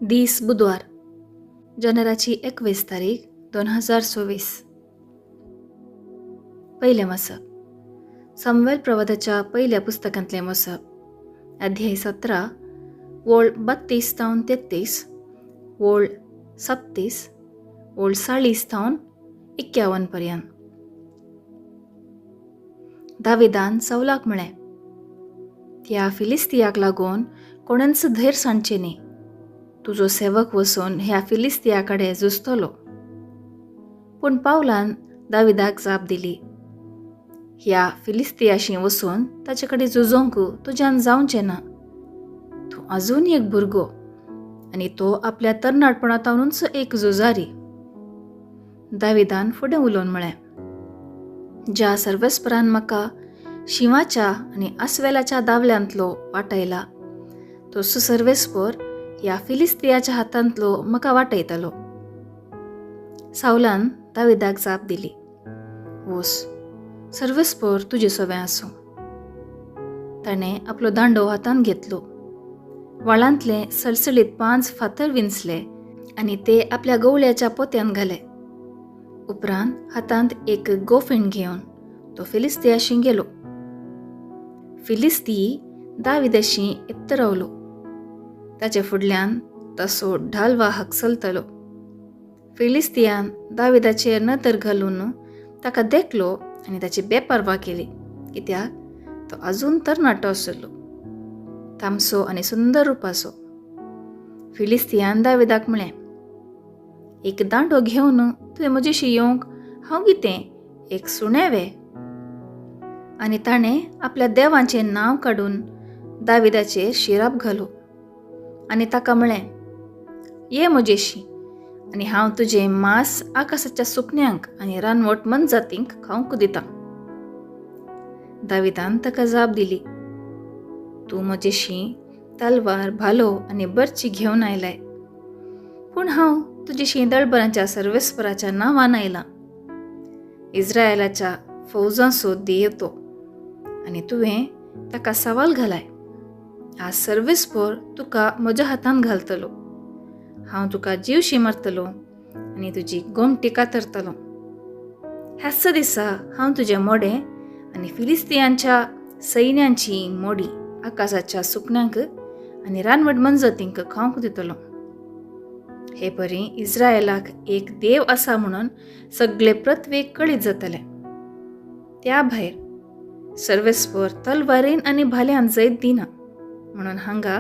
दीस बुधवार, जानेराची 21 तारीख 2026. पयलें वाचप सामुएल प्रवादाच्या पयल्या पुस्तकांतलें वाचप, अध्याय 17, वळ 32 तावन 33, वळ 37, वळ 40 तावन 51 पर्यंत. दाविदान सवलाक म्हळें, त्या फिलिस्तियाक लागून कोणेंच धैर्य सांडचें न्ही. तुजो सेवक वचून ह्या फिलिस्तिया कडेन झुजतलो. पूण पावलान दाविदाक जाप दिली, ह्या फिलिस्तियाशी वचून ताचे कडेन झुजोंक तुज्यान जावचें ना. तूं अजून एक भुरगो आनी तो आपल्या तरणाटपणांतूच एक झुजारी. दाविदान फुडें उलोवन म्हळें, ज्या सर्वेस्परान म्हाका शिंवाच्या आनी आस्वेलाच्या दावल्यांतलो वाटयला तो सुसर्वेस्पर ह्या फिलिस्तियाच्या हातांतलो म्हाका वाटयतलो. सावलान दाविदाक जाप दिली, वोस, सर्वेस्पर तुजे सवें आसूं. ताणें आपलो दांडो हातांत घेतलो, वाळांतले सळसळीत 5 फातर विंचले आनी ते आपल्या गवळ्याच्या पोत्यान घाले. उपरांत हातांत एक गोफीण घेवन तो फिलिस्तियाशी गेलो. फिलिस्ती दाविदाशी येत रावलो. ताचे फुडल्यान तसो ढालवाहक चलतलो. फिलिस्तियान दाविदाचेर नदर घालून ताका देखलो आनी ताची बेपर्वा केली, कित्याक तो अजून तरणाटो आसलो, तामसो आनी सुंदर रुपाचो. फिलिस्तियान दाविदाक म्हळें, एक दांडो घेवन तुवें म्हजेशी येवंक हांव कितें एक सुणें वे? आनी ताणें आपल्या देवांचें नांव काडून दाविदाचेर शिराप घालो आनी ताका म्हळें, ये म्हजेशी आनी हांव तुजें मांस आकाशाच्या सुकण्यांक आनी रानवट मनजातींक खावंक दितां. दाविदान ताका जाप दिली, तूं म्हजेशी तलवार, भालो आनी बर्ची घेवन आयलाय, पूण हांव तुजेशी दळबरांच्या सर्वेस्पराच्या नांवान आयलां. इस्रायलाच्या फौजांचो देव तो, आनी तुवें ताका सवाल घालाय. आज सर्वेस्पर तुका म्हज्या हातांत घालतलो. हांव तुका जीवशी मारतलो आनी तुजी गोमटी कातरतलो. ह्याच दिसा हांव तुजें मोडें आनी फिलिस्तियांच्या सैन्यांची मोडी आकाशाच्या सुकण्यांक आनी रानवट मनजातींक खावंक दितलो. हे परी इस्रायलाक एक देव आसा म्हणून सगळे पृथ्वेक कळीत जातले. त्या भायर सर्वेस्पर तलवारीन आनी भाल्यान जैत दिना म्हणून हांगा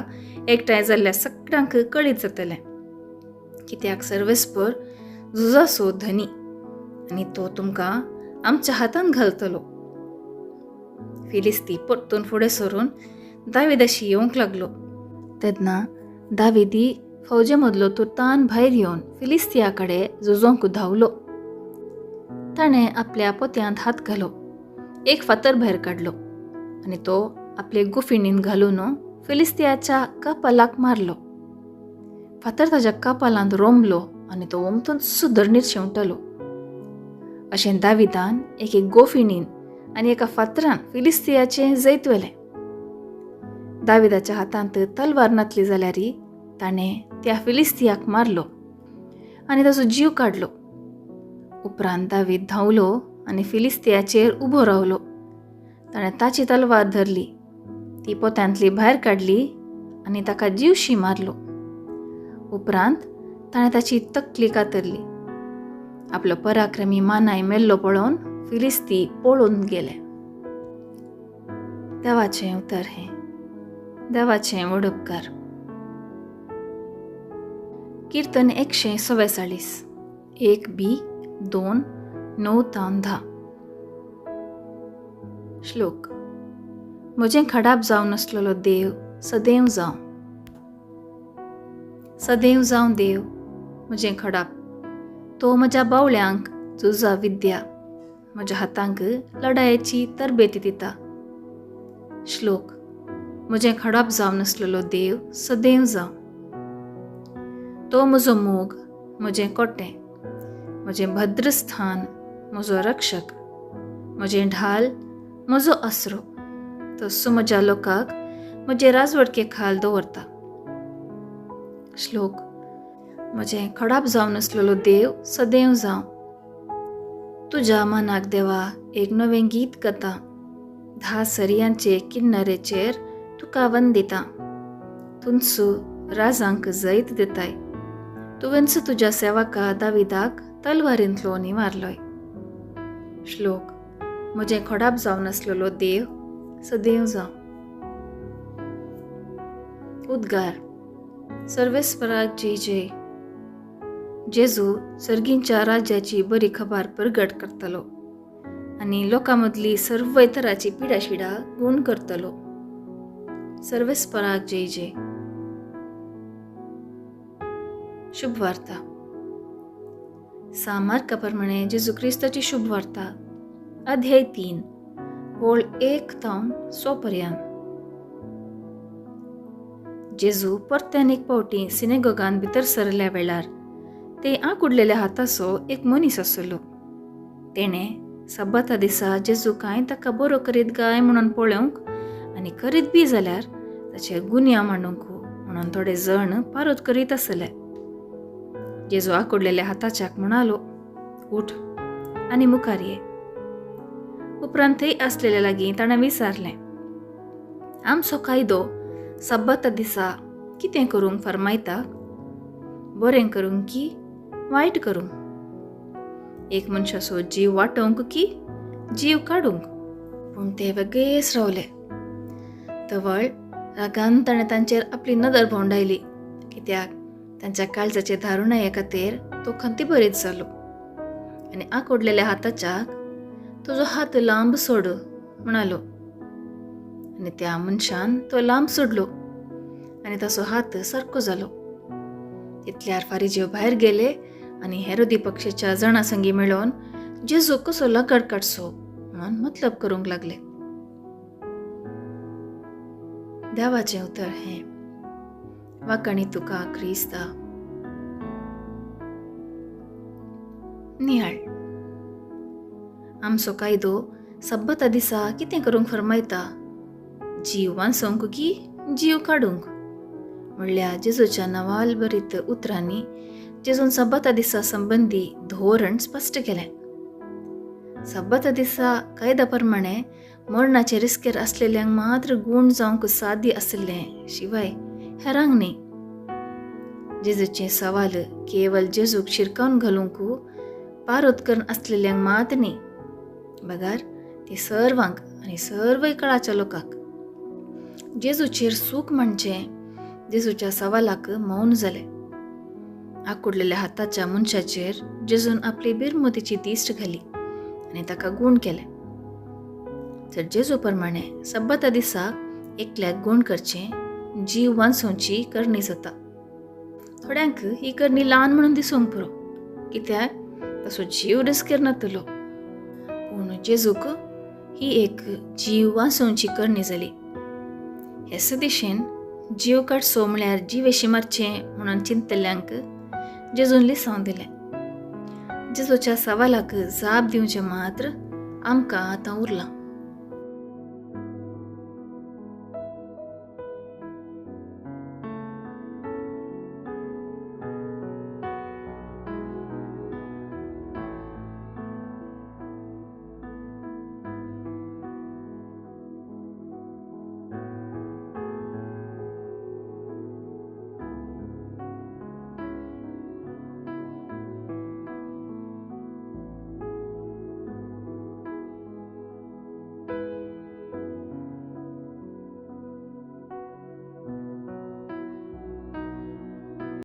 एकठांय जाल्ल्या सगळ्यांक कळीत जातलें, कित्याक सर्वेस्पर झुजाचो धनी आनी तो तुमकां आमच्या हातांत घालतलो. फिलिस्ती परतून फुडें सरून दाविदाशी येवंक लागलो. तेन्ना दाविदी फौजे मदलो तुर्तान भायर येवन फिलिस्तिया कडेन झुजोंक धांवलो. ताणें आपल्या पोत्यांत हात घालो, एक फातर भायर काडलो आनी तो आपले गुफिणीन घालून फिलिस्तियाच्या कपालाक मारलो. फातर ताच्या कपालांत रोमलो आनी तो ओमथून धरणीर शेंवटलो. अशें दाविदान एके गोफिणीन आनी एका फातरान फिलिस्तियाचें जैत व्हेलें. दाविदाच्या हातांत तलवार नातली जाल्यार ताणें त्या फिलिस्तियाक मारलो आनी ताचो जीव काडलो. उपरांत दावीद धांवलो आनी फिलिस्तियाचेर उबो रावलो. ताणें ताची तलवार धरली, ती पोत्यांतली भायर काडली आनी ताका जीवशी मारलो. उपरांत ताणें ताची तकली कातरली. आपलो पराक्रमी मानाय मेल्लो पळोवन फिलिस्ती पळून गेले. देवाचें उतर हें. देवाचें व्हड उपकार. कीर्तन 144, 1 बी 2, 9 तावन 10. श्लोक. म्हजें खडाप जावन आसलेलो देव सदैव जावं. सदैव जावं देव म्हजें खडाप. तो म्हज्या बावळ्यांक झुजा विद्या, म्हज्या हातांक लढायेची तरबेती दिता. श्लोक. म्हजें खडाप जावन आसलेलो देव सदैव जावं. तो म्हजो मोग, म्हजें कोटें, म्हजें भद्रस्थान, म्हजो रक्षक, म्हजें ढाल, म्हजो आसरो. तसो म्हज्या लोकांक म्हजे राजवटके खाल दवरता. श्लोक. म्हजें खडाप जावन आसलेलो देव सदैव जावं. तुज्या मनाक देवा एक नवें गीत गाता, 10 सरयांचे किन्नरेचेर तुका वंदिता. तुंचू राजांक जैत दिताय, तुवेंच तुज्या सेवका दाविदाक तलवारींतलो निवारलोय. श्लोक. म्हजें खडाप जावन आसलेलो देव सदैव जावं. उद्गार. सर्वेस्पराक जय जय. जेजू सर्गींच्या राज्याची बरी खबर परगट करतलो आनी लोकां मदली सर्व तराची पिडाशिडा गूण करतलो. सर्वेस्पराक जय जय. शुभवार्ता. सामार्का प्रमाणे जेजू क्रिस्ताची शुभवार्ता, अध्याय 3, ओळ 1 तावन 100 पर्यंत. जेजू परत्यान एक पावटी सिनेगोगान भितर सरल्या वेळार ते आकुडलेल्या हाताचो एक मनीस आसलो. तेणें सब्बाता दिसा जेजू कांय ताका बरो करीत गाय म्हणून पळोवंक आनी करीत बी जाल्यार ताचेर गुन्यांव मांडूंक म्हणून थोडे जण पारोत करीत आसले. जेजू आकुडलेल्या हाताच्याक म्हणालो, उठ आनी मुखार ये. उपरांत थंय आसलेल्या लागीं ताणें विचारलें, आमचो कायदो सब्बाता दिसा कितें करूंक फर्मायता, बरें करूंक की वायट करूंक? एक मनशाचो जीव वाटोवंक की जीव काडूंक? पूण ते वेगळेच रावले. तवळ रागान ताणें तांचेर आपली नदर भोंवडायली, कित्याक तांच्या काळजाचे धारुणाये खातीर तो खंती बरीच जालो आनी आकुडलेल्या हाताच्याक तुजो हात लांब सोड म्हणालो. आनी त्या मनशान तो लांब सोडलो आनी ताचो हात सारको जालो. तितल्यार फारिजेव भायर गेले आनी हेरोदी पक्षाच्या जाणां संगी मेळोवन जेजू कसो लगड काडचो म्हणून मतलब करूंक लागले. देवाचें उतर हें. वाकाणी तुका क्रिस्ता. निहाळ. आमचो कायदो सब्बता दिसा कितें करूंक फर्मायता, जीव वांचोवंक की जीव काडूंक? म्हणल्यार जेजूच्या नवाल बरीत उतरांनी जेजून सब्बता दिसा संबंदी धोरण स्पश्ट केलें. सब्बता दिसा कायद्या प्रमाणे मरणाचे रिस्केर आसलेल्यांक मात्र गूण जावंक सादी आशिल्लें, शिवाय हेरांक न्ही. जेजूचें सवाल केवल जेजूक शिरकावन घालूंक पारोत करून आसलेल्यांक मात न्ही, बगार ती सर्वांक आनी सर्वय काळाच्या लोकांक. जेजूचेर सूख म्हणचें जेजूच्या सवालाक मौन जालें. आकुडलेल्या हाताच्या मनशाचेर जेजून आपली बिरमतीची दिश्ट घाली आनी ताका गूण केलें. तर जेजू प्रमाणे सब्बता दिसा एकल्याक गूण करचें जीव वांचोवची करणी जाता. थोड्यांक ही करणी ल्हान म्हणून दिसूंक पुरो, कित्याक ताचो जीव रिस्केर नातलो. पूण जेजूक ही एक जीव वांचोवची करणी जाली. हेच दिशेन जीव काडचो म्हळ्यार जिवेशी मारचें म्हणून चिंतल्यांक जेजून लिसांव दिलें. जेजूच्या सवालाक जाप दिवचें मात्र आमकां आतां उरलां.